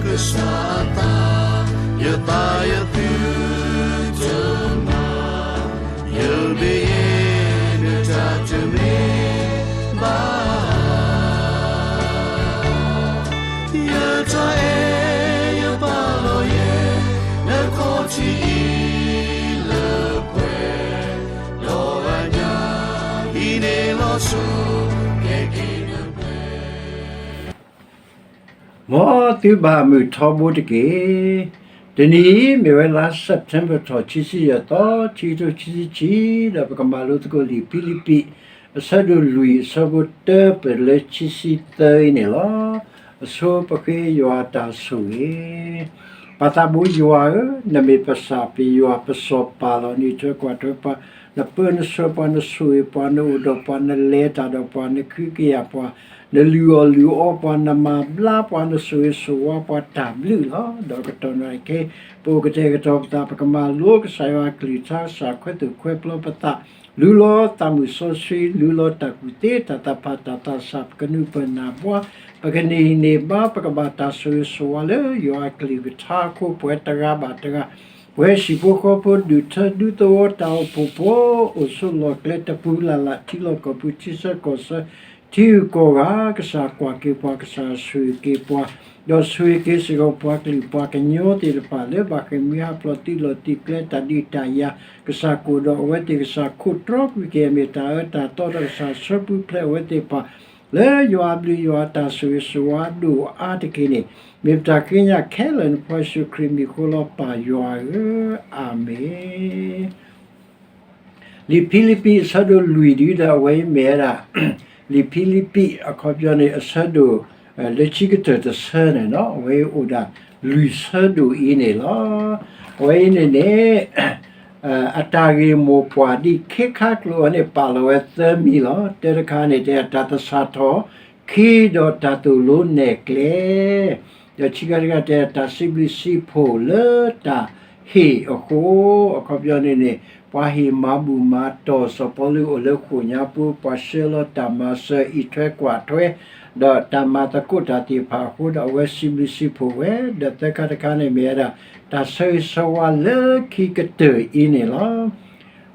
ကစၢ်အသး, ယသးယသုတမၤ, ယမ့ၢ်ယဲ နတၢ်တမ့ၢ်ဘၣ်. ယတၢ်အဲၣ်ယပာ်လီၤယဲ နခီၣ်ထံးအံၤလၢပှဲၤ, ဒီးအညၣ်အံၤန့ၣ်လီၤဆီ ကဲက့ၤနပှဲၤ. မ်သုဘၣ်မုာ်ထီဘိတက့ၢ်. တနံၤအံၤ မ့ၢ်ဝဲလါ September ထီၣ်ခံဆံယဲၢ်သီ ခံကထိခံဆံခံ, ဒီးပကမၤလိသကိးလံာ်ဖံလံးပံး အဆၢဒိၣ်လွံၢ် အဆၢဖိတၢ ပလၢခံဆံသၢအံၤန့ၣ်လီၤ. အဆိပဃ့ယွၤအတၢ်ဆိၣ်ဂ့ၤ. ပၢ်သးဘိယွၤဧၢ, နမ့ၢ်ပစၢ်ပယွၤ ပစီၤပၤလီၤ. နအံးထွဲကွၢ်ထွဲပှၤ, နပၢနဆှၢပှၤ, နဆိၣ်ဂ့ၤပှၤ, နအိၣ်ဒီးပှၤ, နလဲၤတၢ်ဒီးပှၤ, နကဟုကယာ်ပှၤ, နလုၢ်အီၣ်လုၢ်အီပှၤ, နမၤဘျါပှၤ, နဆိၣ်ဂ့ၤဆိၣ်ဝါပှၤတၢ်ဘျုးလီၤ. ဒီးကတီၢ်နံၤခဲအံၤ ပအိၣ်ကတဲာ်ကတီၤပသး ပကမၤလိကစၢ်ယွၤအကလုၢ်ကထါ, ကစၢ်ခွဲးသူၣ်ခွဲးပျီပသး, လူလီၤသးမုၢ်စီဆှံ, လူလီၤတၢ်ကူၣ်သ့, တၢ်သးဖး, တၢ်သးစၢ်, ပကနုာ်ပၢၢ်နၢ်ဘှါ, ပကန့ၢ်ဟံးန့ၢ်ဘါ, ပကဘၣ်တၢ်ဆိၣ်ဂ့ၤဆိၣ်ဝါလၢယွၤအကလုၢ်ကထါအဃိ, ပဝဲတဂၤဘၣ်တဂၤ, ပဝဲဟံၣ်ဖိဃီဖိ ဒူၣ်ထၢဒူသဝီ တၢ်အိၣ်ဖှိၣ်ဖိ, အိၣ်ဆိးလီၢ်ကျဲ တပူၤလၢ်လၢ် ထံလီၢ်ကီၢ်ပူၤ ထံဆၢကီၢ်ဆၢ ထံဂုၤကီၢ်ဂၤ, ကစၢ်ကွၢ်က့ၤပှၤ, ကစၢ်ဆိၣ်ဂ့ၤက့ၤပှၤ, ဒီးဆိၣ်ဂ့ၤက့ၤစ့ၢ်ကီးပှၤကလုာ်ပှၤကညီသ့ၣ်တဖၣ် လၢဘၣ်ဃ့ၢ်မှံဟးဖျိး သုးလီၢ်သုးကျဲ တၢ်ဒုးတၢ်ယၤ, ကစၢ်ကအိၣ်ဒီးအဝဲသ့ၣ်, ကစၢ်ခိးတြီကွံာ်က့ၤအမ့ၢ်တၢ်အၢတၢ်သီ, ဒီးကစၢ်ဆှၢပူၤဖျဲးအဝဲသ့ၣ်တဖၣ် လၢယွၤအဘျုးယွၤအတၢ်ဆိၣ်ဂ့ၤဆိၣ်ဝါဒိၣ်အါတက့ၢ်န့ၣ်, မ့ၢ်ပတၢ်ဃ့ကညးခဲလၢာ် နဖိယ့ၣ်ၡူးခရံာ်မံၤအဃိလီၤ ပၢ်ယွၤဧၢ, အၤမ့ၣ်. လံာ်ဖံလံးပံး အဆၢဒိၣ်လွံၢ် ဒ်ဒီး အဝဲအံၤမ့ၢ်ဝဲဒၣ် လံာ်ဖံလံးပံး အခီပညီန့ၣ် အဆၢဒိၣ် လၢခံကတၢၢ်တဆၢန့ၣ်လီၤ. အဝဲအံၤအိၣ်ဒၣ်လွံၢ်ဆၢဒိၣ်အံၤန့ၣ်လီၤ. အဝဲအံၤန့ၣ်န့ၣ် အတၢ်ဂ့ၢ်မိၢ်ပှၢ်ဒ်ခ့ခါကျိာ်အံၤန့ၣ် ပာ်လီၤဝဲသၢမံၤလီၤ. တၢတခါန့ၣ် တဲတၢ်သဆၣ်ထီၣ်, ခံဒီးတၢ်သိၣ်လိနဲၣ်ကျဲ ဒီးခံခါတခါတဲ တၢ်စံးဘျုးစံးဖှိၣ်လၢတၢ်ဟ့ၣ်အဃိ, အခီပညီန့ၣ်န့ၣ် ပှၤဟ့ၣ်မၤဘူၣ်မၤတီၢ် စီၤပီလူးအိၣ်လၢဃိာ်ညါပူၤ, ပှၤဆှၢလီၤတၢ်မၤစၢၤ အံးထွဲကွၢ်ထွဲ ဒီးတၢ်မၤသကိးတၢ်သ့ၣ်တဖၣ်အဃိဒီး အဝဲစံးဘျုးစံးဖှိၣ်ဝဲ, ဒီးသၢခါတခါန့ၣ်မ့ၢ်ဝဲဒၣ် တၢ်ဆၢဂ့ၤဆၢဝါလၢခံကတၢၢ်အံၤန့ၣ်လီၤ.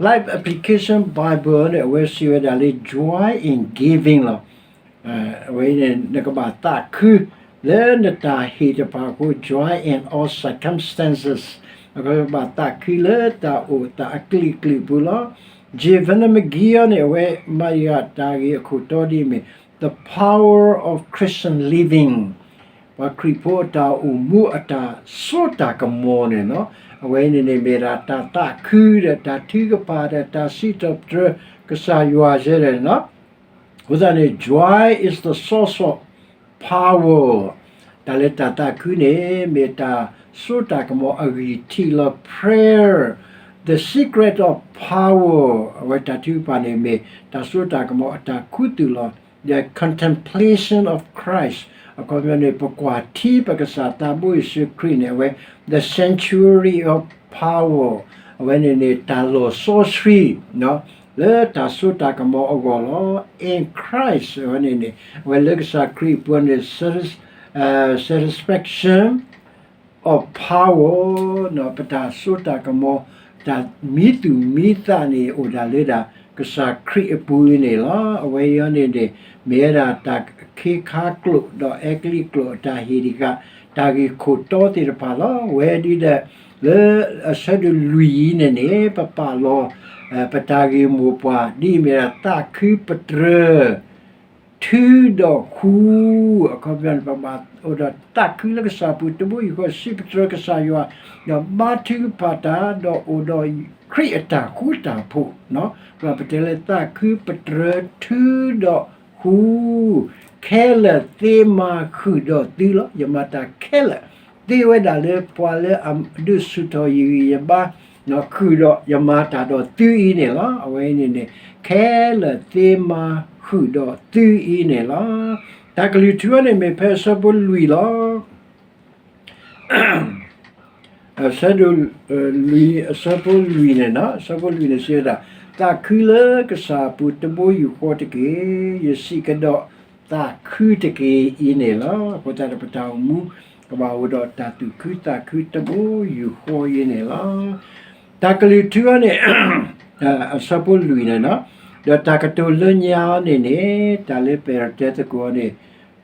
Life Application Bible န့ၣ် အဝဲစံးဝဲဒၣ်လၢ joy in giving လီၤ. အဝဲအံၤန့ၣ် နကဘၣ်သးခုလၢနတၢ်ဟ့ၣ်တဖၣ်အဃိ, joy in all circumstances, နကဘၣ်သးခုလၢ တၢ်အိၣ်သးအကလုာ်ကလုာ်အပူၤလီၤ. Jay Vernon McGee န့ၣ် အဝဲမၤယၤတၢ်ဂ့ၢ်အခိၣ်တီဒ်အမ့ၢ် The Power of Christian Living, ပှၤခရံာ်ဖိအတၢ်အိၣ်မူအတၢ်စိတၢ်ကမီၤန့ၣ်လီၤ. အဝဲအံၤန့ၣ်န့ၣ် မ့ၢ်ဒၣ်တၢ်သးခုဒီးတၢ်ထုကဖၣ်ဒီးတၢ်စံးထီၣ်ပတြၢၤကစၢ်ယွၤစဲန့ၣ်လီၤ. အဃိသတးန့ၣ် joy is the source of power, တၢ်လၢတၢ်သးခုန့ၣ် မ့ၢ်တၢ်စိတၢ်ကမီၤအဂံၢ်ထံးလီၤ. Prayer, the secret of power, အဝဲတၢ်ထုကဖၣ်န့ၣ် မ့ၢ်တၢ်စိတၢ်ကမီၤအတၢ်ခူသူၣ်လီၤ. The contemplation of Christ, အခီပညီန့ၣ် ပကွၢ်ထံပကစၢ်သးဘိယ့ၣ်ၡူးခရံာ်န့ၣ် အဝဲ the sanctuary of power, အဝဲန့ၣ်န့ၣ် တၢ်လီၢ်စီဆှံ လၢတၢ်စိတၢ်ကမီၤအဂီၢ်လီၤ. In Christ, အဝဲန့ၣ်န့ၣ် အဝဲလၢကစၢ်ခရံာ်အပူၤန့ၣ် satis-, satisfaction of power, ပတၢ်စိတၢ်ကမီၤ တၢ်မံသူၣ်မံသးန့ၣ် အိၣ်ဒၣ်လၢဒၣ်ကစၢ်ခရံာ်အပူၤအံၤန့ၣ်လီၤ. အဝဲအံၤန့ၣ်န့ၣ် မ့ၢ်ဝဲဒၣ်တၢ်ခ့ခါကျိာ် ဒီးအဲကလံးကျိာ်အတၢ်ဟ့ၣ်တဂၤ တၢ်ဂ့ၢ်ခိၣ်တီသ့ၣ်တဖၣ်လီၤ. ဝဲဒ်ဒီး လၢအဆၢဒိၣ်လွံၢ်အံၤန့ၣ်န့ၣ် ပပာ်လီၤ ပတၢ်ဂ့ၢ်မိၢ်ပှၢ် ဒ်အမ့ၢ်ဒၣ်သးခုပတြၢၤ ထုဒီးဃူ, အခီပညီန့ၣ် ပဘၣ်အိၣ်ဒီးသးခုလၢကစၢ်ပူၤ တဘိယူၢ်ဃီ စံးပတြၢၤကစၢ်ယွၤ, ဒီးဘါထုကဖၣ်တၢ် ဒီးအိၣ်ဒီးခရံာ်အတၢ်ဃူတၢ်ဖိး, ပကပတဲလၢသးခုပတြၢၤ ထုဒီးဃူ, ခဲလၢာ်သ့မၤဃုာ်ဒီးသုလီၤ. ယမၤတၢ်ခဲလၢာ် သ့ဝဲဒၣ်လၢပှၤလၢအဒုးဆူၣ်ထီၣ်ယဂံၢ်ယဘါ ဃုာ်ဒီးယမၤတၢ်ဒီးသုအံၤန့ၣ်လီၤ. အဝဲအံၤန့ၣ်န့ၣ် ခဲလၢာ်သ့မၤဃုာ်ဒီးသုအံၤန့ၣ်လီၤ. တၢ်ကလုၢ်ထူန့ၣ်မ့ၢ်ဖဲအဆၢဖိလွံၢ်လီၤ. အဆၢဒိၣ် လွံၢ် အဆၢဖိလွံၢ်န့ၣ်လီၤ. အဆၢဖိလွံၢ်န့ၣ်စံးဝဲဒၣ်, သးခုလၢကစၢ်အပူၤတဘိယူၢ်ဃီတက့ၢ်. ယစံးကဒီးသးခုတက့ၢ်အံၤန့ၣ်လီၤ. အဃိသတးဒီးပတၢ်အိၣ်မူ ကဘၣ်အိၣ်ဒီးတၢ်သူၣ်ခုသးခုတဘိယူၢ်ဃီအံၤန့ၣ်လီၤ. တၢ်ကလုၢ်ထူအံၤန့ၣ် အဆၢဖိလွံၢ်န့ၣ်လီၤ. ဒီးတၢ်ကတိၤလၢညါအံၤန့ၣ်န့ၣ် တၢ်လၢပအဲၣ်ဒိးတဲသကိးအံၤန့ၣ်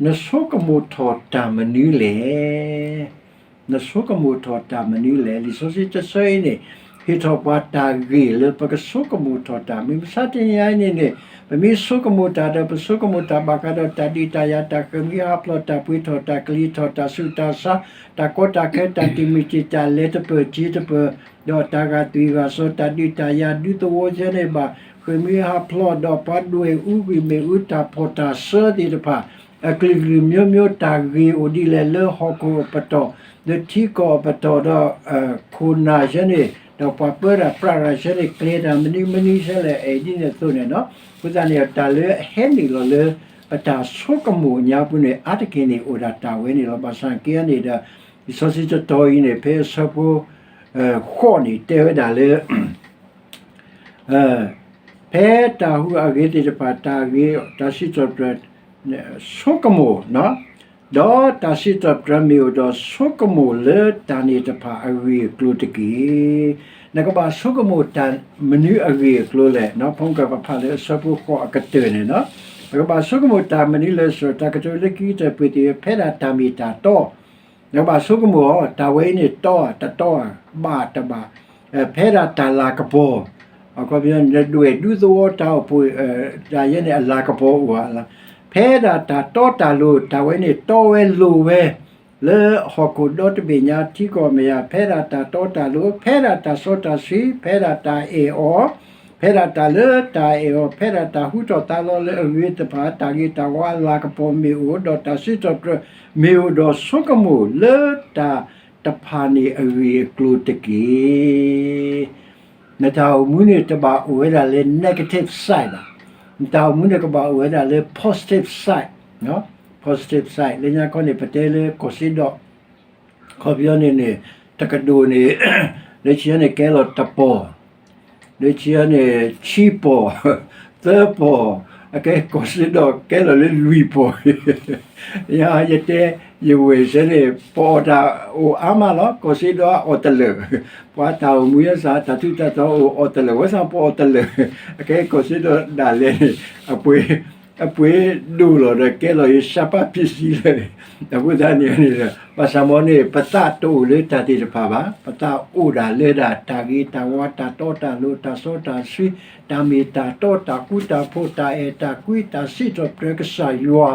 နဆိကမိၣ်ထီၣ်တၢ်မနုၤလဲၣ်. နဆိကမိၣ်ထီၣ်တၢ်မနုၤလဲၣ်. လံာ်စီဆှံတဆၢအံၤန့ၣ် ဟ့ၣ်ထီၣ်ပှၤတၢ်ဂ့ၢ်လၢပကဆိကမိၣ်ထီၣ်တၢ်. မုၢ်မဆါတနံၤအံၤန့ၣ်န့ၣ် ပမ့ၢ်ဆိကမိၣ်တၢ်ဒီး ပဆိကမိၣ်တၢ်ဘၣ်ဃးဒီးတၢ်ဒုးတၢ်ယၤ တၢ်ဃ့ၢ်မှံဟးဖျိး တၢ်ပှ့ၤထီၣ် တၢ်ကလံၤထီၣ် တၢ်ဆူးတၢ်ဆါ တၢ်ကီတၢ်ခဲ တၢ်တံာ်မုၢ်တံာ် တၢ်လဲၤတပၢၢ်စ့တပၢၢ် ဒီးတၢ်ဂာ်သွံၣ်ဂာ်စီၤ တၢ်ဒုးတၢ်ယၤ ဒူသဝီဆၢန့ၣ် ဘၣ်ဃ့ၢ်မှံဟးဖျိး ဒီးပှၤဒွဲၣ်အူကွံာ်မ့ၣ်အူ တၢ်ဖှီၣ်တၢ်စၢသ့ၣ်တဖၣ် အကလုာ်ကလုာ်မျိုးမျိုး တၢ်ဂ့ၢ်အိၣ်ဒ်လဲၣ် လၢဟီၣ်ခိၣ်အပတီၢ် လၢထံကီၢ်အပတီၢ်ဒီး ခိၣ်နၢ်ဆၢန့ၣ် ဒီးပှၤပၢတၢ်ပြးတၢ်ဆၢန့ၣ် ကျဲၤတၢ်မနုၤမနုၤဆၢလဲၣ် အဲၣ်ဒ်န့ၣ်အသိးန့ၣ်လီၤ. အဃိသတးန့ၣ် တၢ်လၢအဟဲနုာ်လီၤလၢ ပတၢ်ဆိကမိၣ်ညါပူၤန့ၣ် အါတက့ၢ်န့ၣ် အိၣ်ဒၣ်တၢ်ဝဲန့ၣ်လီၤ. ဘၣ်ဆၣ်က့န့ၣ်ဒီး လံာ်စီဆှံတတီၤအံၤန့ၣ် ဖဲအဆၢဖိ ဃိးန့ၣ် တဲဝဲဒၣ်လၢ ဖဲတၢ်ဟူးအဂ့ၤသ့ၣ်တဖၣ် တၢ်ဂ့ၤ တၢ်စံးထီၣ်ပတြၢၤ ဆိကမိၣ်, ဒီးတၢ်စံးထီၣ်ပတြၢၤမ့ၢ်အိၣ်ဒီး ဆိကမိၣ်လၢတၢ်န့ၣ်တဖၣ်အဂ့ၢ်အကျိၤတက့ၢ်. နကဘၣ်ဆိကမိၣ်တၢ်မနုၤအဂ့ၢ်အကျိၤလဲၣ်. ဖုံကပဖးလၢအဆၢဖိဃိးအကတၢၢ်န့ၣ်လီၤ. ပကဘၣ်ဆိကမိၣ်တၢ်မနုၤလဲၣ် စံးတၢ်ကတိၤလၢခံကတၢၢ် ပှ့ၤသ့ၣ် ဖဲဒၣ်တၢ်မ့ၢ်တၢ်တီ နကဘၣ်ဆိကမိၣ်အီၤ တၢ်ဝဲအံၤန့ၣ် တီဧါ တတီဧါ ဘၣ်တဘၣ်, ဖဲဒၣ်တၢ်လၤကပီၤ, အခီပညီ နဒွဲၣ်ဒူသဝီတၢ်အိၣ်ဖှိၣ် တၢ်ယဲန့ၣ်အလၤကပီၤအိၣ်ဧါ, ဖဲဒၣ်တၢ်တီတၢ်လိၤ တၢ်ဝဲန့ၣ်တီဝဲလိၤဝဲ လၢဟီၣ်ခိၣ်ဒီတဘ့ၣ်ညါထံကီၢ်မဲာ်ညါ ဖဲဒၣ်တၢ်တီတၢ်လိၤ ဖဲဒၣ်တၢ်စီတၢ်ဆှံ ဖဲဒၣ်တၢ်အဲၣ်အီၤ ဖဲဒၣ်တၢ်လၢတၢ်အဲၣ်အီၤ ဖဲဒၣ်တၢ်ဟူထီၣ်သါလီၤလၢအဂ့ၤတဖၣ် တၢ်ဂ့ၤတၢ်ဝါအလၤကပီၤမ့ၢ်အိၣ် ဒီးတၢ်စံးထီၣ်ပတြၢၤမ့ၢ်အိၣ်ဒီး ဆိကမိၣ်လၢတၢ်တဖၣ်န့ၣ်အဂ့ၢ်အကျိၤတက့ၢ်. နတၢ်အိၣ်မူန့ၣ်တဘၣ်အိၣ်ဝဲဒၣ်လၢ negative side ဘၣ်. နတၢ်အိၣ်မူန့ၣ် ကဘၣ်အိၣ်ဝဲဒၣ်လၢ positive side, positive side လၢညါခီန့ၣ် ပတဲလၢကီၢ်စ့ဒီး ခီပညီန့ၣ်န့ၣ် တကဒိၣ်န့ၣ် လၢခံန့ၣ် ကဲလီၤတပီၢ်, လၢခံန့ၣ် ခံပီၢ်, သၢပီၢ်, အကဲကီၢ်စ့ဒီး ကဲလီၤလၢလွံၢ်ပီၢ်, ယတဲ ယဝဲၢ်ဆၢန့ၣ် ပအီၣ်တၢ်အိၣ်အါမးလီၤ. ကီၢ်စ့ဒီးအအီၣ်တလၢာ်, ပှၤတၢ်အိၣ်မူယဲစး တၢ်ထူးတၢ်တီၤအိၣ်အီၣ်တလၢာ်, ဝဲစးပအီၣ်တလၢာ်, အကဲကီၢ်စ့ဒီးဒၣ်လဲာ်န့ၣ် အပှ့ၤ အပှ့ၤဒိၣ်လီၤဒီးကဲလီၤယဆၢပၢ်ပ့ၤစံလၢာ်, အဃိသတးန့ၣ်န့ၣ် ဘၣ်ဆၣ်မ်န့ၣ် ပသးတအိၣ်လၢတၢ်သ့ၣ်တဖၣ်ဘၣ်. ပသးအိၣ်ဒၣ်လၢဒၣ်တၢ်ဂ့ၤတၢ်ဝါ တၢ်တီတၢ်လိၤ တၢ်စီတၢ်ဆှံ တၢ်မ့ၢ်တၢ်တီ တၢ်ဃူတၢ်ဖိး တၢ်အဲၣ်တၢ်ကွံ တၢ်စံးထီၣ်ပတြၢၤကစၢ်ယွၤ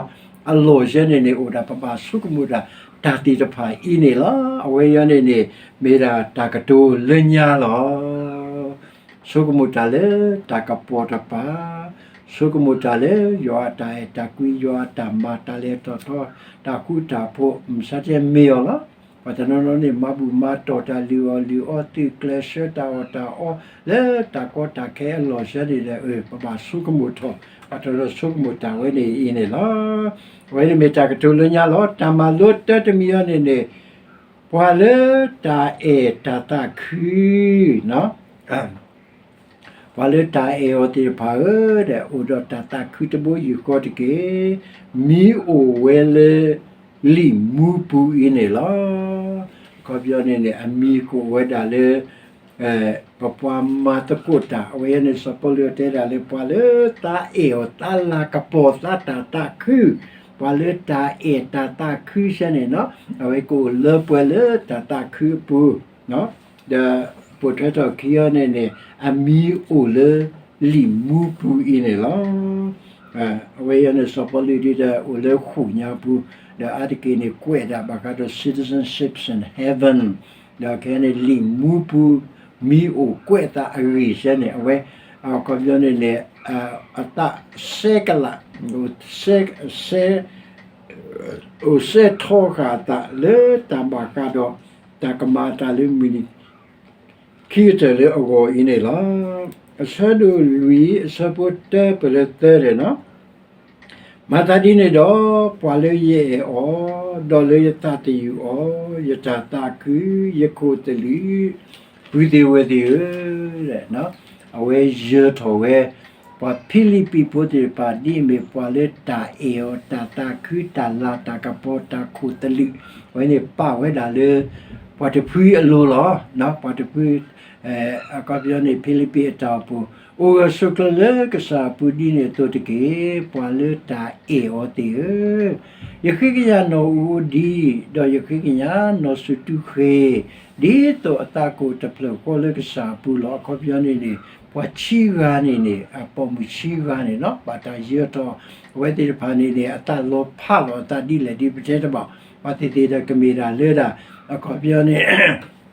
အလီၢ်ယဲန့ၣ်န့ၣ် အိၣ်ဒၣ် ပဘၣ်ဆိကမိၣ်ဒၣ် တၢ်သ့ၣ်တဖၣ်အံၤန့ၣ်လီၤ. အဝဲအံၤန့ၣ်န့ၣ် မ့ၢ်ဒၣ်တၢ်ကတိၤလၢညါလီၤ. ဆိကမိၣ်တၢ်လၢတၢ်ကပီၤတပၤ, ဆိကမိၣ်တၢ်လၢယွၤအတၢ်အဲၣ်တၢ်ကွံ ယွၤအတၢ်မၤ တၢ်လဲၤထီၣ်ထီ တၢ်ဃူတၢ်ဖိး မုၢ်ဆါတမ့ၢ်အီၤလီၤ. ပှၤတနီၤနီၤန့ၣ် မၤဘူၣ်မၤတီၢ် တၢ်လုၢ်အီၣ်လုၢ်အီ သုးကျဲးစၢး တၢ်အီၣ်တၢ်အီ လၢတၢ်ကီတၢ်ခဲအလီၢ်ဆၢန့ၣ်ဒီး ပဘၣ်ဆိကမိၣ်ထီၣ် ပှၤတနီၤဆိကမိၣ်တၢ်ဝဲန့ၣ်အံၤန့ၣ်လီၤ. အဝဲန့ၣ်မ့ၢ်တၢ်ကတိၤလၢညါလီၤ. တၢ်မၤလိတၢ်တမံၤအံၤန့ၣ်န့ၣ် ပှၤလၢတၢ်အဲၣ်တၢ်သးခု ပှၤလၢတၢ်အဲၣ်အီၤသ့ၣ်တဖၣ်ဧၢ, ဒီးအိၣ်ဒီးတၢ်သးခုတဘိယူၢ်ဃီတက့ၢ်. မံၤအိၣ်ဝဲလၢလံာ်မူပူၤအံၤန့ၣ်လီၤ. အခီပညီန့ၣ်န့ၣ် အမံၤကအိၣ်ဝဲဒၣ်လၢ ပပှၤမၤသကိးတၢ် အဝဲန့ၣ် စီၤပီလူးတဲဒၣ်လၢ ပှၤလၢသးအဲၣ်အီၤ သးလၤကပီၤ သးတၢ်သးခု, ပှၤလၢတၢ်အဲၣ်တၢ်သးခုဆၢန့ၣ်လီၤ. အဝဲကအိၣ်လၢပှဲၤလၢတၢ်သးခုအပူၤ ဒီးပိာ်ထွဲထီၣ်ခံအီၤန့ၣ်န့ၣ် အမံၤအိၣ်လၢလံာ်မူပူၤအံၤန့ၣ်လီၤ. အဝဲအံၤန့ၣ် စီၤပီလူးဒ်ဒီးအိၣ်လၢဃိာ်ညါပူၤ, ဒီးအါတက့ၢ်န့ၣ် ကွဲးဒၣ်ဘၣ်ဃးဒီး citizenships in heaven, ဒီးခဲအံၤန့ၣ် လံာ်မူပူၤ မံၤအိၣ်ကွဲးအသးအဂ့ၢ်ဆၢန့ၣ် အဝဲ အခီပညီန့ၣ်န့ၣ် အသးစဲကလး စဲ အိၣ်စဲထီဃာ်အသးလၢတၢ်ဘၣ်ဃးဒီး တၢ်ကမၤအသးလၢမုၢ်နံၤခံကတၢၢ်လၢအဂီၢ်အံၤန့ၣ်လီၤ. အဆၢဒိၣ်လွံၢ် အဆၢဖိတၢပၢၢ်လၢသၢန့ၣ်လီၤ. မၤသးဒ်န့ၣ်ဒီး ပှၤလၢယအဲၣ်အီၤ, ဒီးလၢယသးသယုၢ်အီၤ, ယတၢ်သးခု, ယခိၣ်သလုး, ပုၢ်သ့ၣ်ဝဲၢ်သ့ၣ်ဧၢ, အဝဲယၢၤထီၣ်ဝဲ ပှၤဖံလံးပံးဖိသ့ၣ်တဖၣ် ဒ်အမ့ၢ်ပှၤလၢတၢ်အဲၣ်အီၤ တၢ်သးခု တၢ်လၤ တၢ်ကပီၤ တၢ်ခိၣ်သလုး, အဝဲန့ၣ်ပာ်ဝဲဒၣ်လၢ ပှၤတဖုအလိၤလီၤ. ပှၤတဖု အခီပညီန့ၣ် ဖံလံးပံးအတၢ်အိၣ်ဖှိၣ်, အိၣ်ဂၢၢ်ဆိးကျၢၤလၢကစၢ်အပူၤဒ်န့ၣ်အသိးတက့ၢ်. ပှၤလၢတၢ်အဲၣ်အီၤသ့ၣ်ဧၢ, ယဃ့ကညးနီၢ်အူအူဒံး, ဒီးယဃ့ကညးနီၢ်စူၢ်တူၢ်ဃ့ၢ်, ဒ်သိးအသးကအိၣ်တဖျၢၣ်ဃီလၢကစၢ်အပူၤလီၤ. အခီပညီန့ၣ်န့ၣ် ပှၤဆံဂၤန့ၣ်န့ၣ် အပိာ်မုၣ်ဆံဂၤန့ၣ်လီၤ ဘၣ်တၢ်ယၢၤထီၣ်, အဝဲသ့ၣ်တဖၣ်န့ၣ်န့ၣ် အသးလီၤဖးလီၤအသးဒ်လဲၣ်ဒ်ပတဲတဘၣ်, ပှၤသ့ၣ်သ့ၣ်ဒီးကမ့ၢ်ဒၣ်လၢဒၣ် အခီပညီန့ၣ်